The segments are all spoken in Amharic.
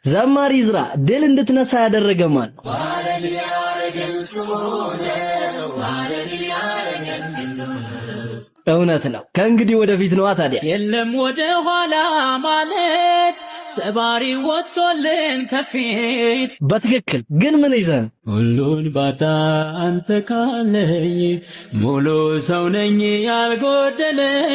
ዘማሪ ይዝራ ድል እንድትነሳ ያደረገ ማን ነው? እውነት ነው። ከእንግዲህ ወደፊት ነዋ ታዲያ። የለም ወደ ኋላ ማለት ሰባሪ ወጥቶልን ከፊት። በትክክል ግን ምን ይዘን? ሁሉን ባጣ አንተ ካለኝ ሙሉ ሰው ነኝ ያልጎደለብኝ።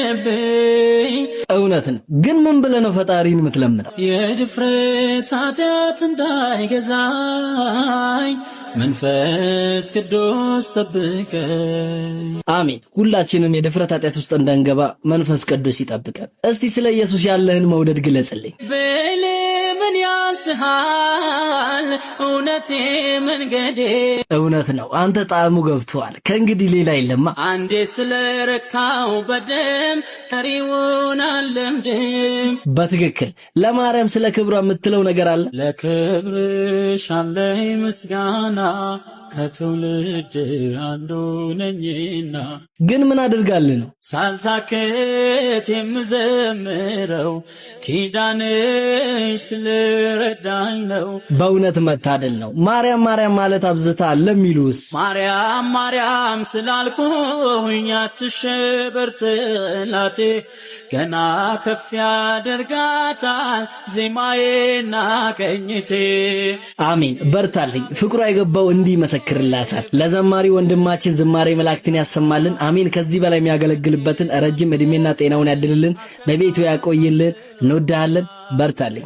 እውነት ነው። ግን ምን ብለህ ነው ፈጣሪን የምትለምነው? የድፍረት ኃጢአት እንዳይገዛኝ መንፈስ ቅዱስ ጠብቀኝ። አሜን። ሁላችንም የድፍረት ኃጢአት ውስጥ እንዳንገባ መንፈስ ቅዱስ ይጠብቀን። እስቲ ስለ ኢየሱስ ያለህን መውደድ ግለጽልኝ። ብል ምን ያንስሃል እውነቴ መንገዴ። እውነት ነው። አንተ ጣዕሙ ገብቶሃል። ከእንግዲህ ሌላ የለማ። አንዴ ስለረካው በደም ጠሪውን አልለምድም። በትክክል ለማርያም ስለ ክብሯ የምትለው ነገር አለ? ለክብርሽ አለኝ ምስጋና ከትውልድ አንዱ ነኝና። ግን ምን አድርጋልህ ነው? ሳልታክት የምዘምረው ኪዳንሽ ስለረዳኝ ነው። በእውነት መታደል ነው። ማርያም ማርያም ማለት አብዝታ ለሚሉስ? ማርያም ማርያም ስላልኩኝ አትሸበር ጠላቴ፣ ገና ከፍ ያደርጋታል ዜማዬና ቅኝቴ። አሜን። በርታልኝ። ፍቅሯ የገባው እንዲህ ይመሰክርላታል። ለዘማሪ ወንድማችን ዝማሬ መላእክትን ያሰማልን። አሜን። ከዚህ በላይ የሚያገለግልበትን ረጅም ዕድሜና ጤናውን ያድልልን፣ በቤቱ ያቆይልን። እንወድሃለን። በርታልኝ።